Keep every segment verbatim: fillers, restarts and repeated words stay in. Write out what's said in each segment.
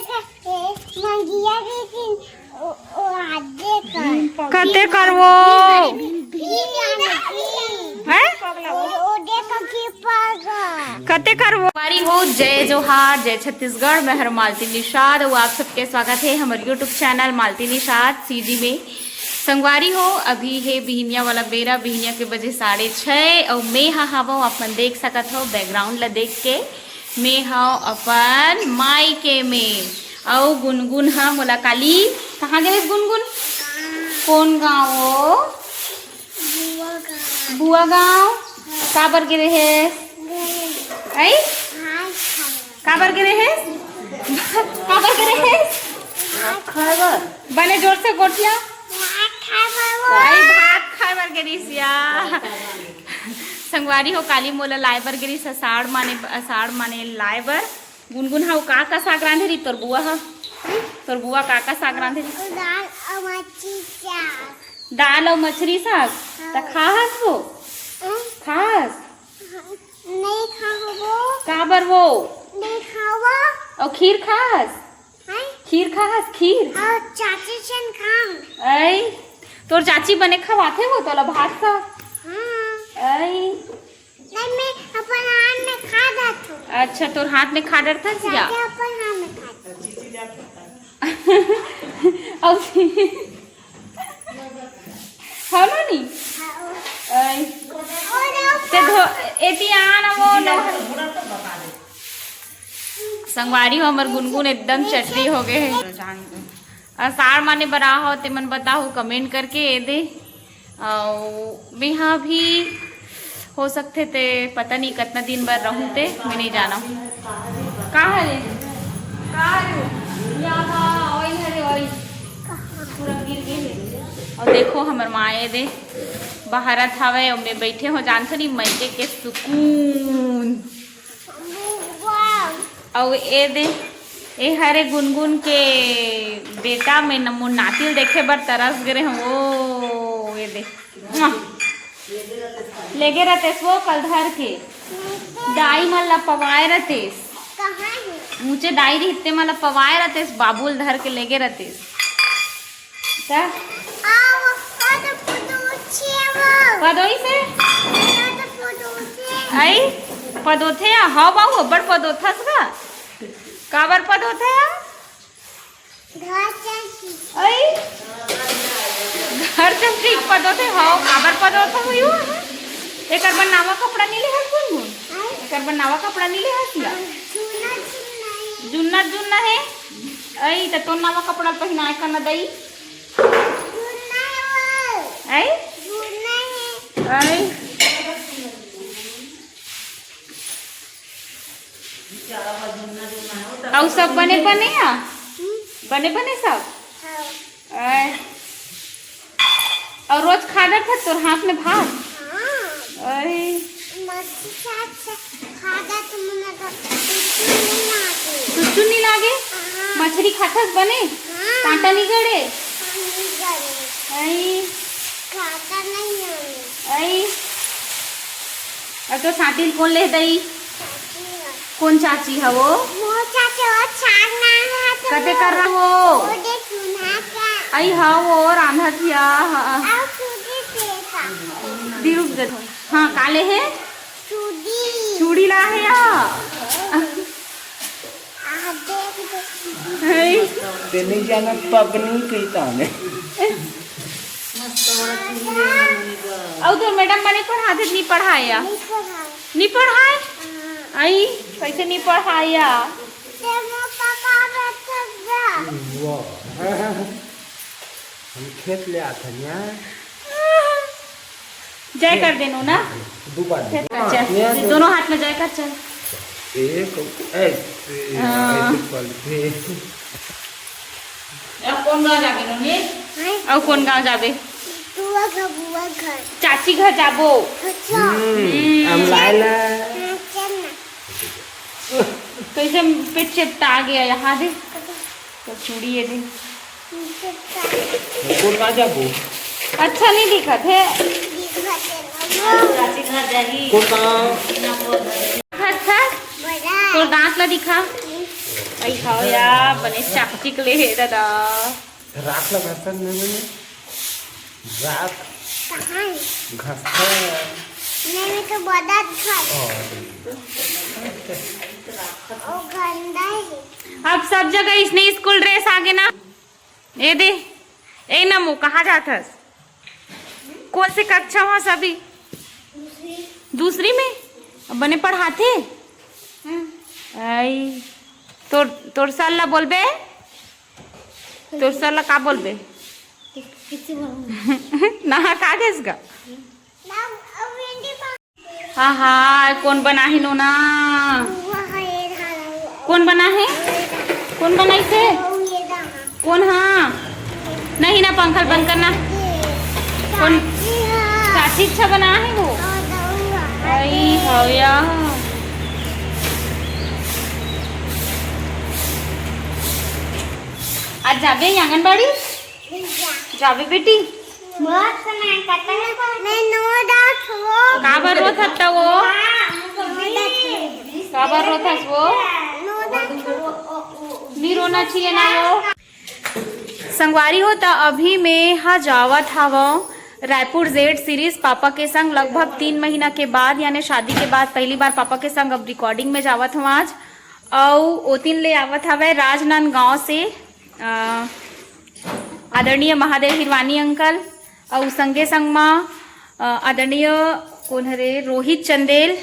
मंगिया भी दिन ओ, ओ आजे कर। कते करबो? फिर जाने की। हैं? ओ, ओ देखो की पागा। कते करबो? संगवारी हो, जय जोहार, जय छत्तीसगढ़। मैं हर मालती निषाद अउ आप सबके स्वागत है हमर YouTube channel Malti Nishad CG में। संगवारी हो, अभी हे बिहनिया वाला बेरा, बिहनिया के बजे साढ़े छः अउ मैं हा हवं, आप मन देख सकत हो बैकग्राउंड ला देख के। मैं हव अपन मायके में, अउ गुनगुन ह मोला काली। कहाँ गे रेहेस गुनगुन? कौन गाँव वो? बुआ गाँव। बुआ गाँव? काबर गे रेहेस? गए। आई? भात खाए। काबर गे रेहेस? काबर गे रेहेस? भात खाए बर। बने जोर से गोठिया। भात खाए बर वो। आई, भात खाए बर गे रिहिस या। संगवारी हो, काली मोला लाए बर गे रिहिस असाढ़ माने, असाढ़ माने लाए बर। गुनगुन, हाँ, का का साग रांधे रही तोर बुआ ह? तोर बुआ का का साग रांधे रही? दाल अउ मछरी साग। दाल अउ मछरी साग? हाँ। त खाहस वो? हम्म। खाहस? हाँ, नहीं खाओ वो। काबर वो? नहीं खाओ। अउ खीर खाहस? हैं? खीर खाहस, खीर? अउ चाची सन खाऊं। ऐ, तोर चाची बने खवाथे वो तोला भात साग? हाँ। ऐ। नहीं, मैं अपन हाथ में खा जात हूँ। अच्छा, तोर हाथ में खा डरथस या? चाचा अपन हाथ में खा जात हूँ। अब हो ना नी? हाँ, ओ। ऐ। ओ, रे, ओ, ते धो, एती आना वो ना। संगवारी हो, हमर गुनगुन एकदम चटरी हो गए है। असाढ़ माने बर आए हो, ते मन बताहू कमेंट करके, ए दे। अउ मेहा भी हो सकथे ते पता नहीं कतना दिन बर रहूं ते, मैं नहीं जाना। का हरे? का हरे? या हा, oil हरे, oil। पूरा गिर गे हे। अउ देखो, हमर माँ ए दे बहारत हवे, अउ मैं बैठे हो, जानथो नहीं, मइके के सुकून। अउ ए दे, ए हरे गुनगुन के बेटा, मैं न-, मोर नाती ल देखे बर तरस गे रेहेंव। ओ, ए दे। मुआ। लेगे रतेस वो कल धर के। दाई मन ला पवाए रतेस। कहाँ हे? ऊंचे दाई रहिते मन ला पवाए रतेस, बाबू ल धर के लेगे रतेस। त? आओ, आओ तो फोटो उठिए वो। पदोई से? आओ तो फोटो उठिए। आई? पदोथे या? हव बाबू, अब्बड़ पदोथस गा। काबर पदोथे या? घर चल की। आई? घर चल की पदोथे हव, काबर पदोथे हो यू? एकर बर नवा कपड़ा नी ले हस गुनगुन? आई? एकर बर नवा कपड़ा नी ले हस या? जुन्ना जुन्ना है। जुन्ना जुन्ना है? आई, त तोर नवा कपड़ा पहिनाए का न दई। झूलना है वो। आई? झूलना है। आई? अउ सब बने बने या? हम्म। बने बने सब? हाँ। आई। अउ रोज खा डरथस तोर हाथ में भात? हाँ। आई। मच्छी साथ से खा जा तुमने तो कुछ नहीं लागे। कुछ नहीं लागे? हाँ। मछली खाथस बने? हाँ। कांटा नहीं गड़े? हाँ, नहीं गड़े। आई। कांटा नहीं है। आई। अउ तोर साटी ल कोन ले दई? चाची है। कोन चाची ह वो? मोर चाची वो छान ना है तो कते वो कर रहा वो? वो दे सुना क्या? आई हा वो रांधत हिया। हाँ। अउ चूड़ी से का? दी रुक जा। हाँ, का ले हे? चूड़ी। चूड़ी ला हे या? आ, देख, देख। हे। ते नहीं जाना पबनी कही ताने। अउ तोर मैडम बने पढ़ाथे, नहीं पढ़ाया? नहीं पढ़ाया। नहीं पढ़ाए? हाँ। आई, कैसे नहीं पढ़ाया? ते मोर पापा बैठ जा। वाह। हम खेत ले आथन यार। जय कर देनो ना। दो बार दे। अच्छा, ये दोनों हाथ में जय कर चल। एक ऐसे, हाँ। ऐसे पलटे। अब कौन गाँव जाबे नोनी? हैं? अब कौन गाँव जाबे? बुआ घर, बुआ घर। चाची घर जाबो। अच्छा। हम्म, हम्म। हम लाए ला। हाँ, चल ना। कैसे पेट चेपटा गया यहाँ दे। तो चूड़ी ये दे। कोन गाँव जाबो? अच्छा नहीं दिखत हे। चाची घर जाही। कोन गाँव? घर था? बड़ा। तोर दांत ला दिखा। भाई खाओ यार, बने चाकचिक ले हे दादा। राख ला घासन में, में राख। कहाँ है? घासन। नहीं, मैं तो बड़ा था। ओ। ओ गंदा है। अब सब जगह इसने स्कूल ड्रेस आगे ना। ए दे, ए नमो, कहाँ जात हस? कौन से कक्षा में हस अभी? दूसरी। दूसरी में? अब बने पढ़ाथे? हम्म। आई, तोर, तोर सर ला बोलबे? तोर सर ला का बोलबे? किसी बोलूँ। ना, का देस गा? आहा, कोन बनाही नोना? कोन बनाही? कोन बनाइसे? कोन हा? नहीं ना, पंखल बंद करना। कोन? काठी अच्छा बनाही वो। आई हव या। आज जाबे आंगनबाड़ी? जाबे बेटी। मैं नो दांत हो। काबर रोत हस त वो? काबर रोत हस वो? नो दांत हो। नी रोना चाहिए ना वो। संगवारी हो, त अभी मैं हा जावत हवं रायपुर जेड सीरीज पापा के संग। लगभग तीन महीना के बाद, यानी शादी के बाद पहली बार पापा के संग अब रिकॉर्डिंग में जावत हवं आज। अउ ओतिन ले आवत हवय राजनांदगांव से, अ, आदरणीय महादेव हिरवानी अंकल अउ संगे संग म, अ, आदरणीय कोन हरे, रोहित चंदेल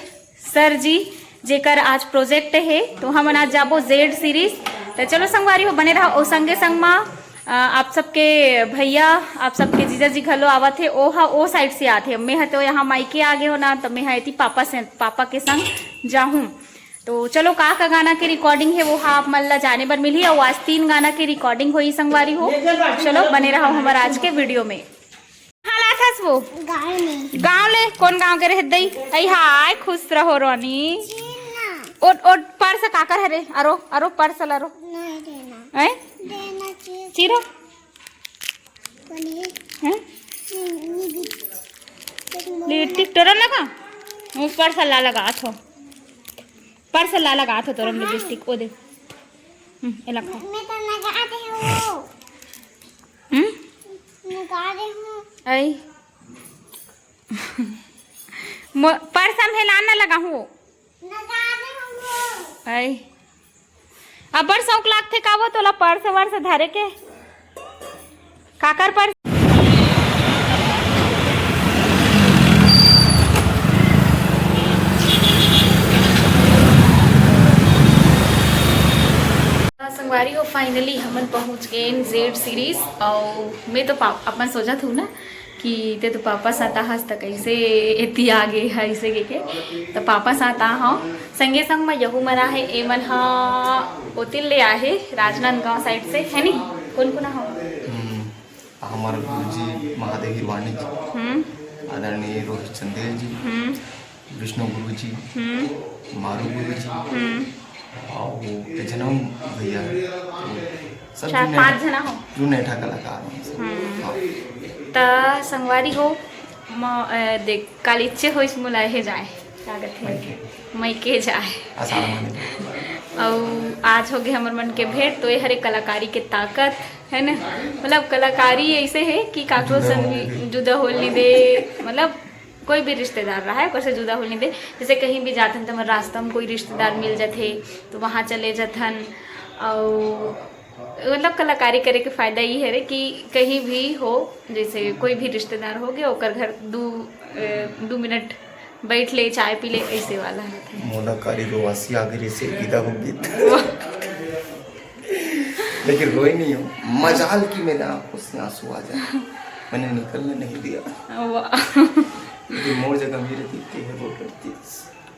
सर जी, जेकर आज प्रोजेक्ट हे, तो हमन आज जाबो जेड सीरीज। तो चलो संगवारी हो, बने रहो। अउ संगे संग म, अ, आप सबके भैया, आप सबके जीजा जी घलो आवत हे, ओ ह ओ साइड से आत हे। मैं ह तो यहाँ मायके आ गे हो ना, तो मैं ह एती पापा से, पापा के संग जाहूँ। तो चलो, का का गाना के रिकॉर्डिंग हे, वो हा आप मन ला जाने बर मिलही। अउ आज तीन गाना के रिकॉर्डिंग होही संगवारी हो। चलो, बने रहो हमर आज के वीडियो में। कहाँ लात हस वो? गाँव में। गाँव ले? कोन गाँव के रहे दई? आई हाय, खुश रहो रोनी। चीना। ओ, ओ, पर्स काकर हरे? अरो, अरो, पर्स ला रो। नहीं देना। हैं? देना चीज। चीरो। कोनी। हैं? नहीं, नहीं भी। लिपस्टिक तोरा लगा? वो पर्स ला लगा थो। पर्स ला लगा थो तोरम लिपस्टिक, ओ दे। हम्म, एला खा। मैं तो लगा दे हूँ। हम्म? लगा दे हूँ। आई। मो-, पर्स में ला ना लगा हूँ। लगा दे हूँ। आई। अब्बड़ शौक लागथे का वो तोला पर्स वर्स धरे के? काकर पर्स? संगवारी हो, finally हमन पहुंच गए जेड सीरीज। और मैं तो पा-, अपन सोचत हूँ ना कि ते तो पापा साथ आहस त कैसे एती आ गे है, ऐसे के, के। तो पापा साथ आ हूँ, संगे संग म यहू मन आहे, ए मन हा ओतिल ले आहे राजनांदगांव साइड से, है नी? कोन कोन आहो? हम्म, हमारे गुरुजी महादेव हिरवानी जी, हम्म। आदरणीय रोहित चंदेल जी, हम्म। विष्णु गुरुजी, हम्म। मारू गुरुजी, हम्म। और ये जनम भैया, सब चार जुने, पाँच जना हो। जुने ठा कलाकार हो। हम्म। हाँ। त संगवारी हो, म-, अ, देख, काल इच्छे होइस मोला हे जाए, का कथे? मइके। मइके जाए। आषाढ़ महीने। अउ आज हो गे हमर मन के भेंट, तो ये हरे कलाकारी के ताकत, है ना? मतलब कलाकारी ऐसे है कि काकरो जुदा संग होने भी दे। जुदा होल नहीं दे, मतलब कोई भी रिश्तेदार रहा है, ओकर से जुदा होल नहीं दे। जैसे कहीं भी जाथन, तो हमर रास्ता में कोई रिश्तेदार मिल जाथे, तो वहाँ चले जाथन। अउ मतलब कलाकारी करे के फायदा ये हरे कि कहीं भी हो, जैसे कोई भी रिश्तेदार हो गया, ओकर घर दू, अ, दू मिनट बैठ ले, चाय पी ले, ऐसे वाला रहता है। मोला कारी रोवासी आगे रे से विदा हो गई। लेकिन रोई नहीं हूँ, मजाल की मेरे आंखों से आंसू आ जाए, मैंने निकलने नहीं दिया। वाह। लेकिन मोर जगह मेरे दिखते हैं वो डरती।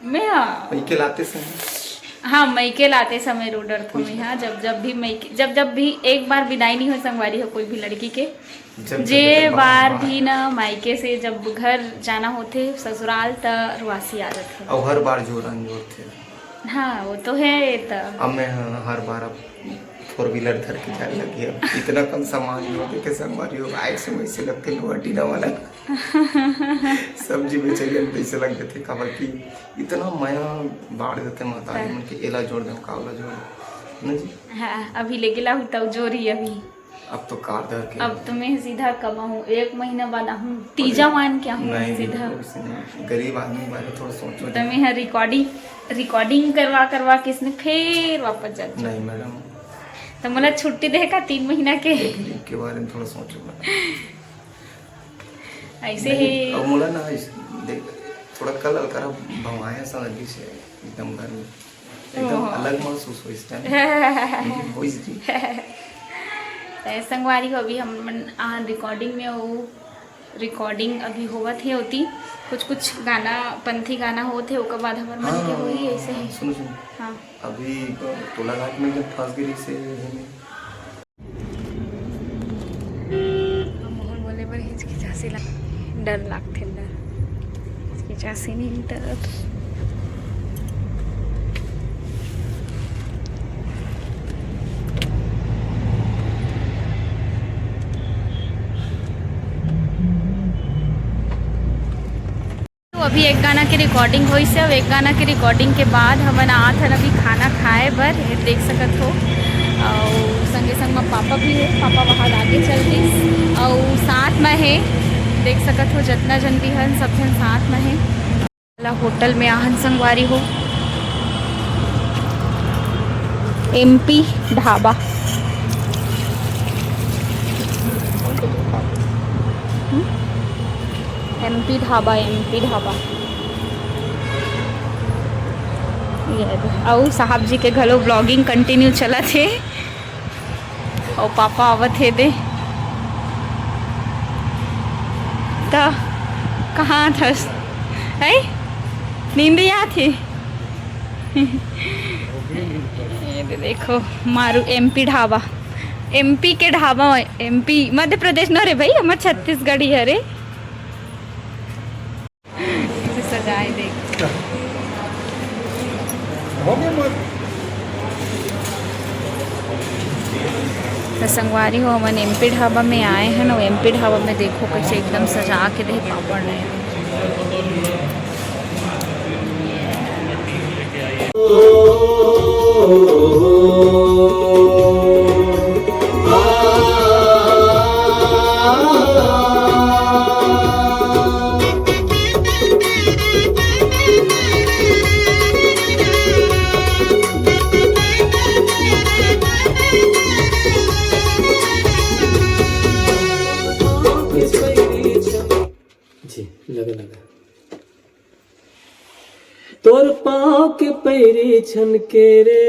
मैं, हाँ। मइके लाते समय। हाँ, मइके लाते समय रो डरथों मैं, हाँ, जब, जब भी मइके, जब, जब भी एक बार विदाई नहीं हो संगवारी हो कोई भी लड़की के, जब, जे जब, जब बार बाहर भी ना मायके से जब घर जाना होथे ससुराल, त रुआसी आ जाथे। अउ हर बार जोर अंजोर थे। हाँ, वो तो है, त अब मैं ह-, हर बार अब फोर व्हीलर धर के जाए लगी। अब इतना कम सामान नहीं होते कि संगवारी हो, बाइक से वैसे लगते लोहा टीला वाला। सब्जी बेचे गए तो ऐसे लग जाते, काबर कि इतना मया बांट देते महतारी मन के, एला जोड़ दे, कावला जोड़ दे। ना जी। हाँ, अभी लेके लाहू तब जोरी अभी। अब तो कार धर के अब तो मैं सीधा कमाहूँ, एक महीना बाद आहूँ, तीजा मान के आहूँ नहीं, सीधा। बिल्कुल से नहीं। गरीब आदमी बारे थोड़ा सोचो तो जी। मैं ह recording, recording करवा करवा के इसने फिर वापस जाती। नहीं मैडम। तो मोला छुट्टी देगा तीन महीना के। एक लीव के बारे में थोड़ा सोचो मैडम। ऐसे नहीं, ही अब मोला ना इस, देख, थोड़ा कल अलकरा भवाया सा लगी से एकदम घर में। एकदम ओह। अलग महसूस हो इस टाइम। हम्म, होइस जी। तो संगवारी हो, अभी हम मन, आ, recording में हो, recording अभी होवत हे ओती। कुछ कुछ गाना, पंथी गाना होत हे, ओकर बाद हमर मन के हाँ, होही, ऐसे ही। सुनो, सुनो। हाँ। अभी टोला घाट में जब फंस गई से हमें मोहन बोले बर हिचकिचासी ला-, डर लागथे, डर। हिचकिचासी नहीं डर। तो अभी एक गाना के recording होइस हे, अउ एक गाना के recording के बाद हमन आत हन अभी खाना खाए बर, ये देख सकत हो। अउ संगे संग म पापा भी हे, पापा वहाँ आगे चल दिस, अउ साथ म हे, देख सकत हो जतना जन भी हन सब जन साथ म हे। वाला होटल में आहन संगवारी हो, एमपी ढाबा। हम्म? MP dhaba, MP dhaba. ये दे। अउ साहब जी के घलो vlogging continue चलत हे। अउ पापा आवत हे दे। त कहाँ थस? है? नींद आत हे। ये दे देखो, मारू एमपी ढाबा, एमपी के ढाबा, एमपी मध्य प्रदेश न रे भाई, हमर छत्तीसगढ़ी हरे। इसे सजाए देख। हो गया मत। त संगवारी हो, हमन एमपी ढाबा में आए हन, अउ एमपी ढाबा में देखो कैसे एकदम सजा के दे पापड़ ने। जी, लगा, लगा। तोर पाँव के पैरी छन के रे,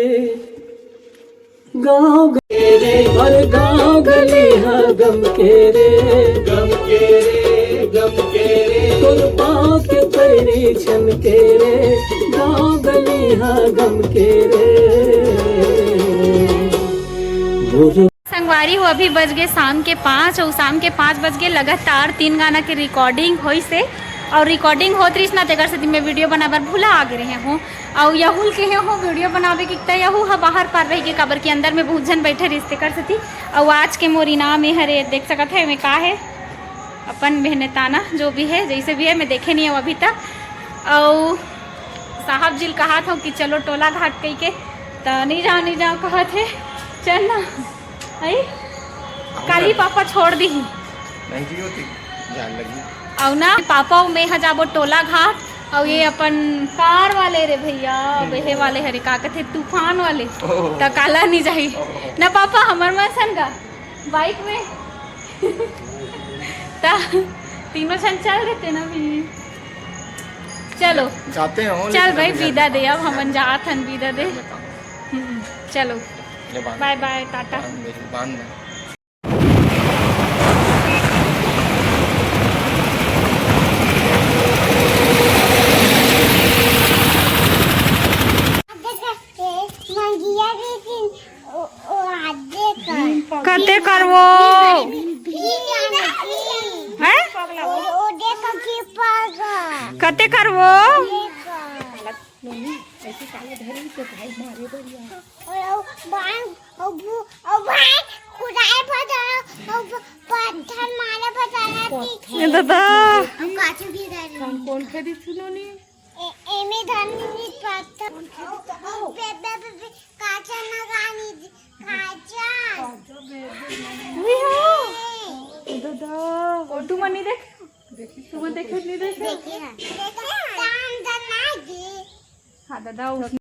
गाँव ग-, रे, और गाँव गली हा गम के रे, गम के रे, गम के रे। तोर पाँव के पैरी छन के रे, गाँव गली हा गम के रे। मोर संगवारी हो, अभी बज गए शाम के पाँच, अउ शाम के पाँच बज के लगातार तीन गाना के recording होइस हे, अउ recording होत रहिस ना, तेकर सेती मैं video बनाए बर भुला गे रहे हूँ। अउ यहू ल कहे हूँ video बनावे के, त यहू ह बाहर पार रह के, काबर कि अंदर में बहुत झन बैठे रहिस, तेकर सेती। अउ आज के मोर इनाम ये हरे, देख सकत हे, एमे का हे, अपन मेहनताना जो भी हे, जैसे भी हे, मैं देखे नहीं हूँ अभी तक। अउ साहब जी ल कहत हूँ कि चलो टोला घाट कही के, त नहीं जाओ, नहीं जाओ कहत हे, चल ना। आई? काली पापा छोड़ दी। नहीं जी, होती जान लगी। अउ ना, पापा अउ मैं ह जाबो टोला घाट, अउ ये अपन कार वाले रे भैया, हम्म। बेहे वाले हरे, का कथे, तूफान वाले। ओह। त काला नहीं जाही। ओह। ना पापा, हमर मन सन गा, bike में। त तीनों झन चल देते ना भी। चलो। जाते हो, चल लेकिन भाई, अभी घर विदा में दे, काम अब है। हमन जात हन, विदा दे। घर में काम है। हम्म, चलो। ये बांध। Bye bye, Tata. बांध मेरी, बांध ना। मंगिया भी दिन, ओ, ओ, आजे कर। कते करवो? भी, भी, भी। हैं? ओ, ओ, देखो की पागा। कते करवो? देखो। नोनी, ऐसे काला धरी तो भाई मारे बढ़िया। और, और भाई, और भू-, और भाई खुदाई पर जाओ, और प-, पत्थर मारे पर जाना पत्थर। ठीक है। ये दादा। और काचू की धरी। कौन, कौन खरीद सुनो नी? ए-, एमे धरनी पत्थर। कौन खरीद तो आओ। बे-, बे-, बे-, बे-, काचू रानी जी, काजल। उई हो। ए दादा, तुमन नहीं देखे? तुमन देखे नहीं देखे? देखे ना। देखे ना। चांद ना जी। हाँ दादा, उस